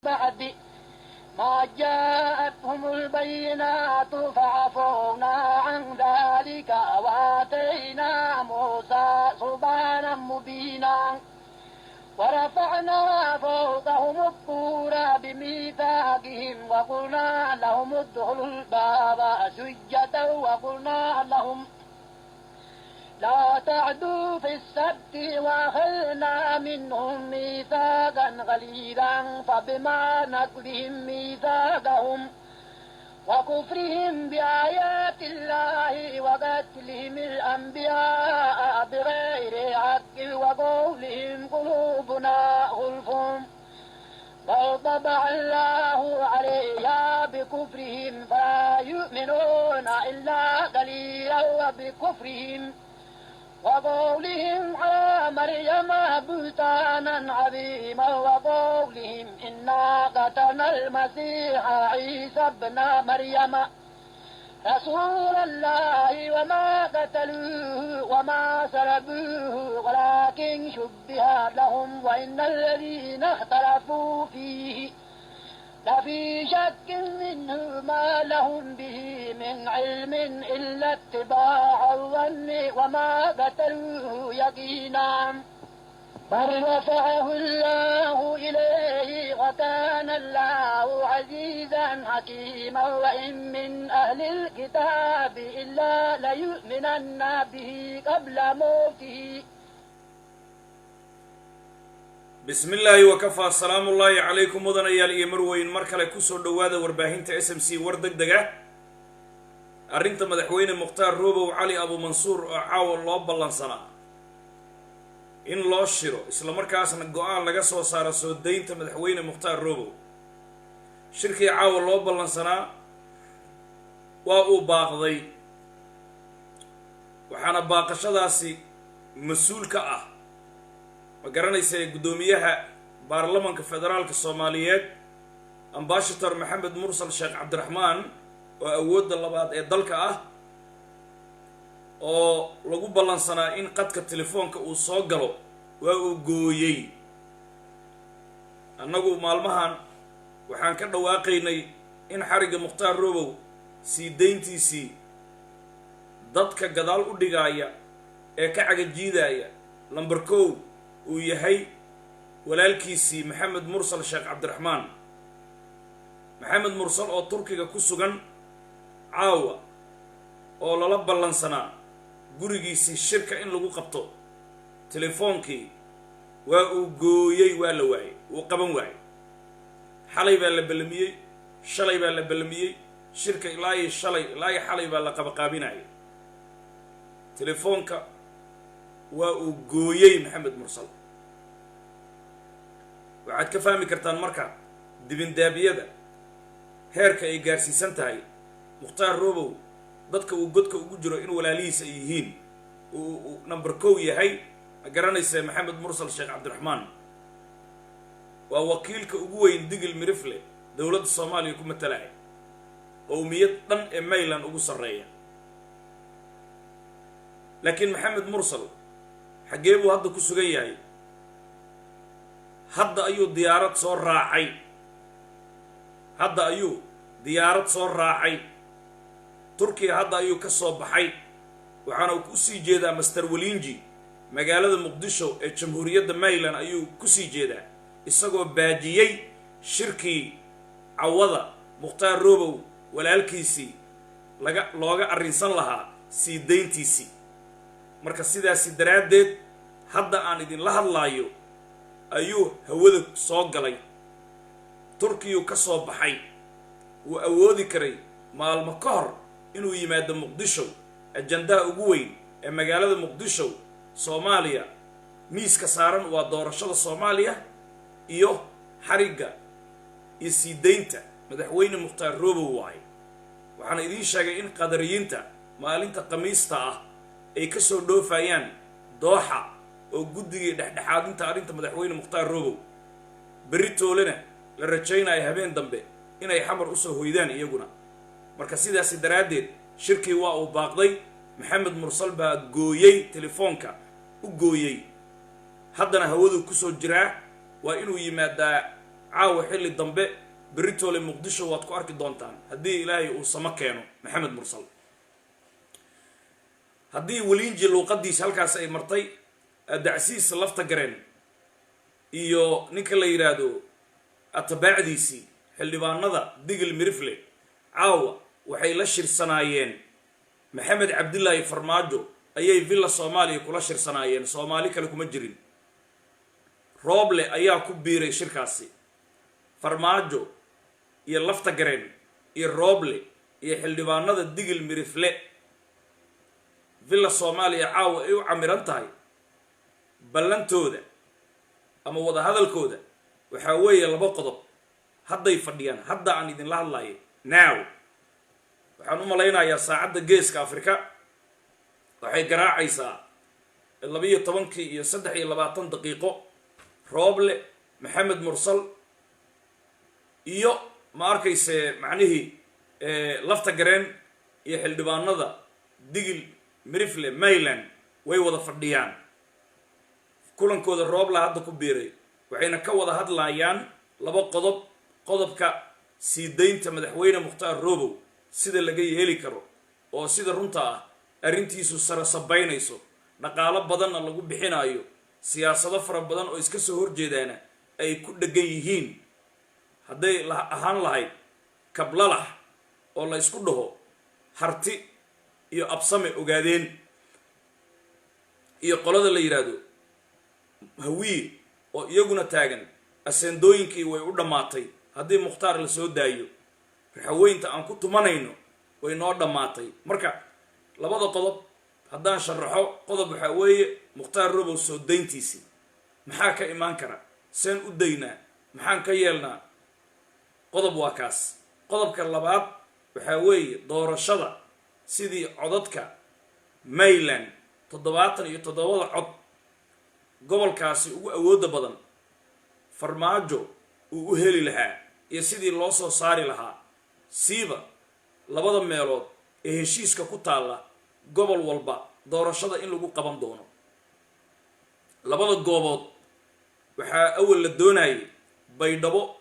بعد ما جاءتهم البينات فعفونا عن ذلك وآتينا موسى سلطانا مبينا ورفعنا فوقهم الطور بميثاقهم وقلنا لهم ادخلوا الباب سجدا وقلنا لهم لا تعدوا في السبت وأخذنا منهم ميثاقا غليظا فبما نقضهم ميثاقهم وكفرهم بآيات الله وقتلهم الأنبياء بغير حق وقولهم قلوبنا غلف بل طبع الله عليها بكفرهم فلا يؤمنون إلا قليلا وبكفرهم وقولهم على مريم بهتانا عظيما وقولهم إنا قتلنا المسيح عيسى ابن مريم رسول الله وما قتلوه وما صلبوه ولكن شبه لهم وإن الذين اختلفوا فيه لفي شك منه ما لهم به من علم إلا اتباع الظن وما قتلوه يقينا بل رفعه الله إليه وكان الله عزيزا حكيما وإن من أهل الكتاب إلا ليؤمنن به قبل موته. Bismi illaahi wakafaa. Salaamullaahi calaykum, mudanayaal iyo marweyn. Mar kale kusoo dhowaada warbaahinta SMC. War deg dega: arrinta madaxweyne Mukhtaar Robow Cali Abumansuur oo caawa loo ballansanaa in loo shiro, islamarkaasna go-aan laga soo saaro soo daynta madaxweyne Mukhtaar Robow. Shirkii caawa loo ballansanaa waa uu baaqday, waxaana baaqashadaasi mas-uul ka ah, ma garanaysa, guddoomiyaha baarlamanka federaalka Soomaaliyeed, Ambassador Maxamed Mursal Sheekh Cabdiraxmaan, oo awoodda labaad ee dalka ah, oo lagu ballansanaa in qadka telefoonka uu soo galo. Waa uu gooyey. Annagu maalmahan waxaan ka dhawaaqaynay in xarigga Mukhtaar Robow sii dayntiisii dadka gadaal u dhigaaya ee ka cagajiidaaya number kow uu yahay walaalkiisii Maxamed Mursal Sheekh Cabdiraxmaan. Maxamed Mursal oo Turkiga ku sugan, caawa oo lala ballansanaa gurigiisii shirka in lagu qabto, telefoonkii waa uu gooyey, waa la waayey, wuu qaban waayey. Xalay baa la ballamiyey, shalay baa la ballamiyey shirka, ilaa iyo shalay, ilaa iyo xalay baa la qabaqaabinayay. Telefoonka waa uu gooyey Maxamed Mursal. Waxaad ka fahmi kartaan marka dibindaabiyada heerka ay gaarsiisan tahay Mukhtaar Robow, dadka uu godka ugu jiro in walaalihiis ay yihiin, uu number kow yahay, ma garanaysa, Maxamed Mursal Sheekh Cabdiraxmaan. Waa wakiilka ugu weyn Digil Mirifle dowladda Soomaaliya ku matalaya, qowmiyad dhan ee Mayland ugu sarreeya. Laakiin Maxamed Mursal xaggee buu hadda ku sugan yahay? Hadda ayuu diyaarad soo raacay, hadda ayuu diyaarad soo raacay. Turkiga hadda ayuu ka soo baxay, waxaana uu kusii jeedaa Master Walinji. Magaalada Muqdisho ee Jamhuuriyadda Mayland ayuu kusii jeedaa, isagoo baajiyey shirkii cawada Mukhtaar Robow walaalkiisii laga looga arrinsan lahaa sii dayntiisii. Marka sidaasi daraaddeed, hadda aan idinla hadlaayo ayuu hawada soo galay, Turkiyuu ka soo baxay. Wuu awoodi karay maalmo ka hor inuu yimaado Muqdisho. Ajandaha ugu weyn ee magaalada Muqdisho, Soomaaliya, miiska saaran waa doorashada Soomaaliya iyo xarigga iyo sii daynta madaxweyne Mukhtaar Robow waaye. Waxaana idiin sheegay in Qadariyiinta maalinta Khamiista ah ay ka soo dhoofayaan Dooxa, oo guddigii dhexdhexaadinta arrinta madaxweyne Mukhtaar Robow berri toolena la rajaynayo habeen dambe inay Xamar usoo hoydaan iyaguna. Marka sidaasi daraaddeed shirkii waa uu baaqday. Maxamed Mursal baa gooyey, telefoonka u gooyey. Haddana hawaduu kusoo jiraa, waa inuu yimaadaa. Caawa xilli dambe beritoole Muqdisho waad ku arki doontaan haddii Ilaahay uu samo keeno. Maxamed Mursal, haddii Welinji luuqadiisa halkaas ay martay, Dacsiis Lafta Gareen iyo ninka la yidhaahdo atabaacdiisii xildhibaanada Digil Mirifle caawa waxay la shirsanaayeen Maxamed Cabdilaahi Farmaajo ayay Villa Soomaaliya kula shirsanaayeen. Soomaali kale kuma jirin. Rooble ayaa ku biiray shirkaasi. Farmaajo iyo Lafta Gareen iyo Rooble iyo xildhibaanada Digil Mirifle, Villa Soomaaliya caawa ay u camiran tahay. Ballantooda ama wadahadalkooda waxaa weeye laba qodob. Hadday fadhiyaan, hadda aan idinla hadlayo now. Waxaan u malaynayaa saacadda Geeska Africa waxay garaacaysaa 12-kii iyo 23 daqiiqo. Rooble, Maxamed Mursal iyo, ma arkayse, macnihii Lafta Gareen iyo xildhibaanada Digil Mirifle Mayland way wada fadhiyaan. Kulankooda Roobla hadda ku biiray, waxayna ka wada hadlayaan laba qodob: qodobka sii daynta madaxweyne Mukhtaar Robow sida laga yeeli karo, oo sida runta ah arrintiisu sarasabaynayso, dhaqaalo badanna lagu bixinayo, siyaasado fara badan oo iska soo horjeedaana ay ku dhegan yihiin, hadday ahaan lahayd Kablalax oo la isku dhaho Harti iyo Absame Ogaadeen iyo qolada la yidhaahdo Hawiye oo iyaguna taagan aseendooyinkii way u dhammaatay, haddii Mukhtaar la soo daayo raxaweynta aan ku tumanayno way noo dhammaatay. Marka labada qodob haddaan sharaxo, qodob waxaa weeye Mukhtaar Robow soo dayntiisii. Maxaa ka imaan kara? Seen u daynaa? Maxaan ka yeelnaa? Qodob waa kaas. Qodobka labaad waxaa weeye doorashada, sidii codadka Mayland, 77-da cod gobolkaasi ugu awoodda badan, Farmaajo uu u heli lahaa iyo sidii loo soo saari lahaa, siiba labada meelood ee heshiiska ku taalla gobol walba doorashada in lagu qaban doono. Labada goobood waxaa awal la doonayay Baydhabo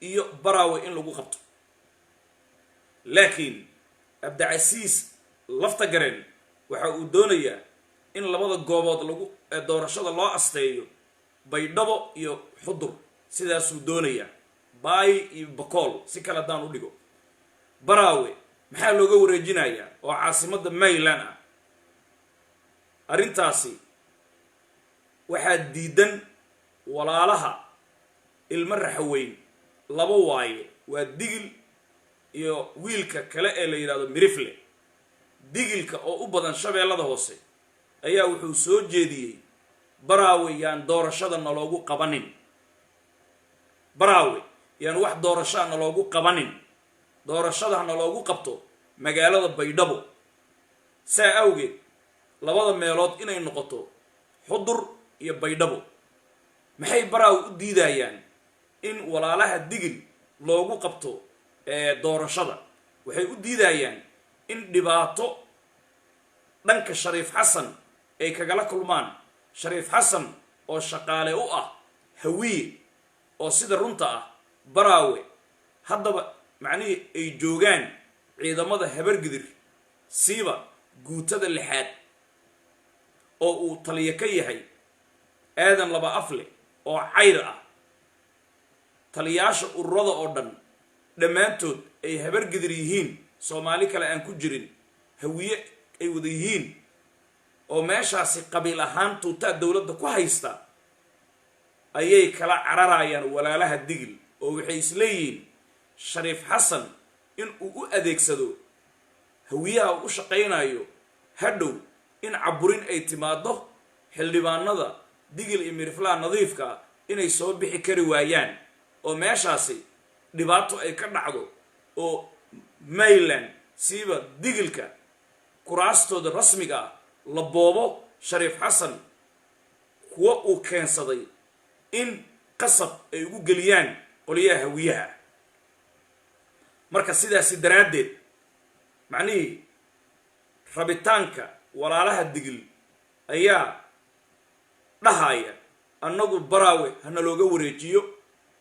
iyo Baraawe in lagu qabto, laakiin Abdicasiis Lafta Gareen waxa uu doonayaa in labada goobood lagu doorashada loo asteeyo Baydhabo iyo Xudur. Sidaasuu doonayaa, Baay iyo Bakool. Si kale haddaan u dhigo, Baraawe maxaa looga wareejinayaa oo caasimadda Mayland ah? Arrintaasi waxaa diidan walaalaha ilmo Raxaweyn. Laba waaye, waa Digil iyo wiilka kale ee la yidhahdo Mirifle. Digilka oo u badan Shabeellada Hoose ayaa wuxuu soo jeediyey: Baraawe yaan doorashada naloogu qabanin, Baraawe yaan wax doorashaa naloogu qabanin, doorashada ha naloogu qabto magaalada Baydhabo. Saa awgeed labada meelood inay noqoto Xudur iyo Baydhabo. Maxay Baraawe u diidayaan in walaalaha Digil loogu qabto doorashada? Waxay u diidayaan in dhibaato dhanka Shariif Xasan ay kagala kulmaan, Shariif Xasan oo shaqaale u ah Hawiye, oo sida runta ah Baraawe haddaba macnihii ay joogaan ciidamada Habargidir, siiba guutada lixaad oo uu taliyo ka yahay Aadan Laba Afle oo Cayr ah. Taliyaasha ururada oo dhan dhammaantood ay Habargidir yihiin, Soomaali kale aan ku jirin, Hawiye ay wada yihiin, oo meeshaasi qabiil ahaan tuutaa dowladda ku haysta, ayay kala cararayaan walaalaha Digil, oo waxay isleeyihiin Shariif Xasan in uu u adeegsado Hawiyaha u shaqaynayo, hadhow in caburin ay timaado, xildhibaanada Digil iyo Miriflaha nadiifka ah inay soo bixi kari waayaan, oo meeshaasi dhibaato ay ka dhacdo, oo Mayland siiba Digilka kuraastooda rasmiga ah la boobo, Shariif Xasan kuwa uu keensaday in qasab ay ugu geliyaan qolyaha Hawiyaha. Marka sidaasi daraaddeed, macnihii rabitaanka walaalaha Digil ayaa dhahaya: annagu Baraawe hana looga wareejiyo.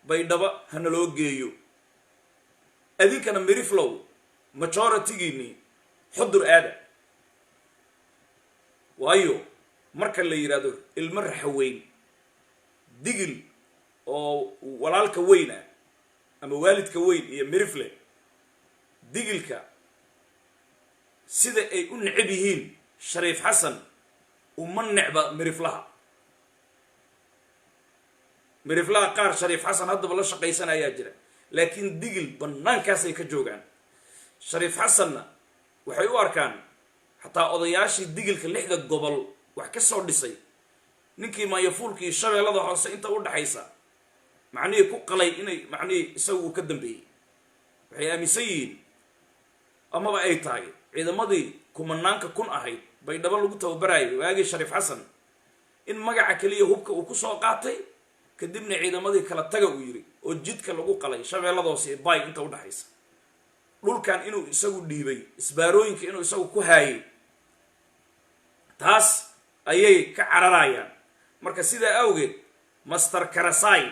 Baydhaba hana loo geeyo. Adinkana Miriflow majority-giinii Xudur aada. Waayo, marka la yidhaahdo ilmo Raxaweyn, Digil oo walaalka weyn ah ama waalidka weyn iyo Mirifle, Digilka sida ay u necab yihiin Shariif Xasan uma necba Miriflaha. Miriflaha qaar Shariif Xasan haddaba la shaqaysan ayaa jira, laakiin Digil bannaankaasay ka joogaan. Shariif Xasanna waxay u arkaan, xataa odayaashii Digilka lixda gobol wax ka soo dhisay, ninkii Maayafuulka iyo Shabeellada Hoose inta u dhaxaysa macnihii ku qalay, inay macnihii isagu uu ka dambeeyey. Waxay aaminsan yihiin amaba ay tahay ciidamadii kumanaanka kun ahayd Baydhabo lagu tababarayay waagii Shariif Xasan in magaca keliya hubka uu kusoo qaatay, kadibna ciidamadii kala taga uu yiri oo jidka lagu qalay Shabeellada Hoose ee Bay inta udhaxaysa, dhulkan inuu isagu dhiibay, isbaarooyinka inuu isagu ku haayay. Taas ayay ka cararayaan. Marka sidaa awgeed, Master Karasai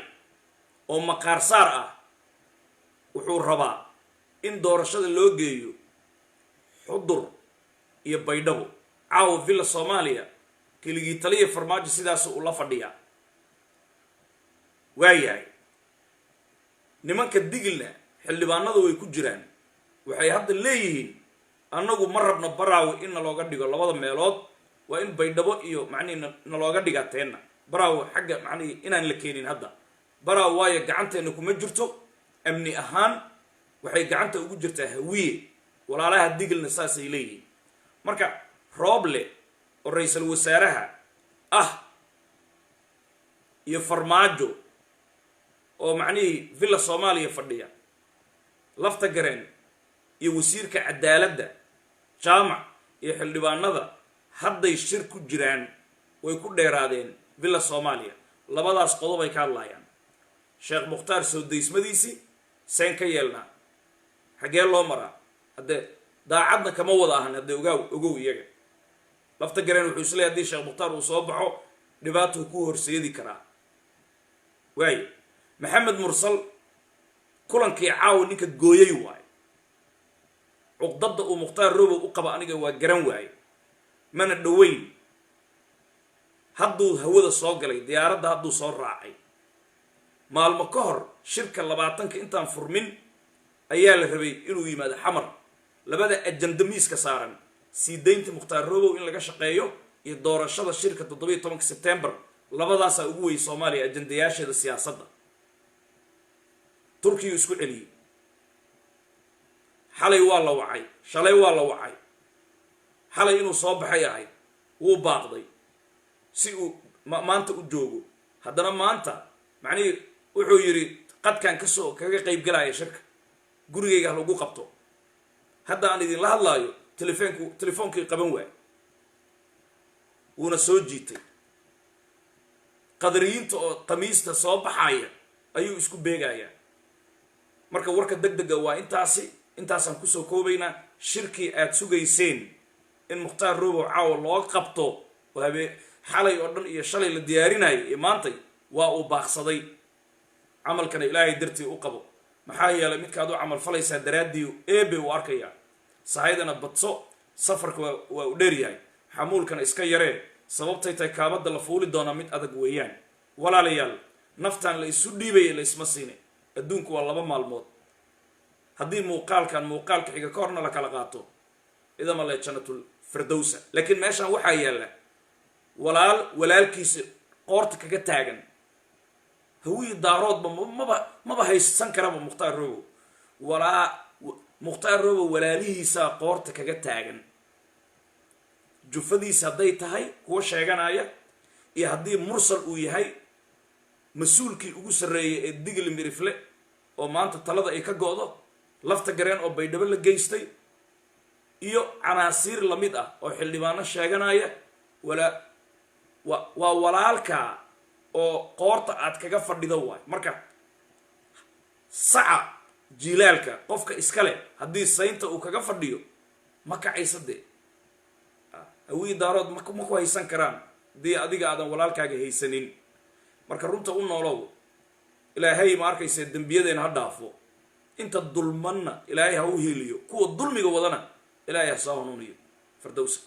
oo maqaarsaar ah wuxuu rabaa in doorashada loo geeyo Xudur iyo Baydhabo. Caawa Villa Soomaaliya keligii taliya Farmaajo sidaas uu la fadhiyaa. Waayahay, nimanka Digilna xildhibaanadu way ku jiraan. Waxay hadda leeyihiin, annagu ma rabno Baraawe in nalooga dhigo labada meelood, waa in Baydhabo iyo macnihi nalooga dhigaa teenna. Baraawe xagga macnihi inaan la keenin hadda Baraawe, waayo gacanteenna kuma jirto amni ahaan, waxay gacanta ugu jirtaa Hawiye. Walaalaha Digilna saasay leeyihiin. Marka Rooble oo ra-iisul wasaaraha ah iyo Farmaajo oo macnihii Villa Soomaaliya fadhiya, Lafta Gareen iyo wasiirka cadaaladda Jaamac iyo xildhibaanada hadday shir ku jiraan, way ku dheeraadeen Villa Soomaaliya. Labadaas qodob ay ka hadlayaan: Sheekh Mukhtaar soo daysmadiisii seen ka yeelnaa, xaggee loo maraa? Haddee daacadna kama wada ahan. Haddee ogaaw, ogow, iyaga Lafta Gareen wuxuu isleeyahy haddii Sheekh Mukhtaar uu soo baxo dhibaatuu ku horseedi karaa. Waayo, Maxamed Mursal kulankii caawa ninka gooyay waayo. Cuqdadda uu Mukhtaar Robow u qaba aniga waa garan waaye, mana dhoweyn. Hadduu hawada soo galay, diyaaradda hadduu soo raacay, maalmo ka hor shirka 20-ka intaan furmin ayaa la rabay inuu yimaado Xamar. Labada ajando miiska saaran, sii daynta Mukhtaar Robow in laga shaqeeyo iyo doorashada shirka 17-ka Sebtembar, labadaasaa ugu weyay Soomaaliya ajandayaasheeda siyaasadda. Turkiyu isku celiyey. Xalay waa la wacay, shalay waa la wacay, xalay inuu soo baxay ahayd, wuu baaqday si uu maanta u joogo. Haddana maanta macnihii wuxuu yidhi qadkan kasoo kaga qayb galaya shirka, gurigayga ha lagu qabto. Hadda aan idinla hadlaayo telefeenku telefoonkii qaban waay, wuuna soo jiitay. Qadariyiinta oo Khamiista soo baxaya ayuu isku beegayaa. Marka warka deg dega waa intaasi, intaasaan kusoo koobaynaa. Shirkii aada sugayseen in Mukhtaar Robow caawa loo qabto oo habee xalay oo dhan iyo shalay la diyaarinayay iyo maantay, waa uu baaqsaday. Camalkana Ilaahay dartii u qabo, maxaa yeelay midkaad u camal falaysaa daraaddii Eebe uu arkayaa. Sahaydana badso, safarka waa u dheeryahay, xamuulkana iska yaree. Sababtay tahay kaabadda la fuuli doonaa mid adag weeyaan. Walaalayaal, naftan la isu dhiibaya la isma siine. Adduunku waa 2 maalmood. Haddii muuqaalkan muuqaalka xiga ka horna la kala qaato, idama le Jannatul Firdowsa. Laakiin meeshan waxaa yaalla walaal walaalkiisa qoorta kaga taagan. Hawiyi Daaroodba maba haysan karaba Mukhtaar Robow. Walaa Mukhtaar Robow walaalihiisaa qoorta kaga taagan, jufadiisa hadday tahay kuwa sheeganaya iyo haddii Mursal uu yahay mas-uulkii ugu sarreeyay ee Digli Mirifle oo maanta talada ay ka go'do, Lafta Gareen oo Baydhabo la geystay iyo canaasiir lamid ah oo xildhibaano sheeganaya, walaa waa walaalkaa oo qoorta aad kaga fadhido waay. Marka saca jilaalka qofka iskale haddii saynta uu kaga fadhiyo ma kacaysa dee. Hawiyi Daarood ma ku haysan karaan haddii adiga aadan walaalkaaga haysanin. Marka runta u noolow. Ilaahay, ma arkaysa, dembiyadeena ha dhaafo. Inta dulmanna Ilaahay ha u hiiliyo, kuwa dulmiga wadana Ilaahay ha soo hanuuniyo. Fardowsa.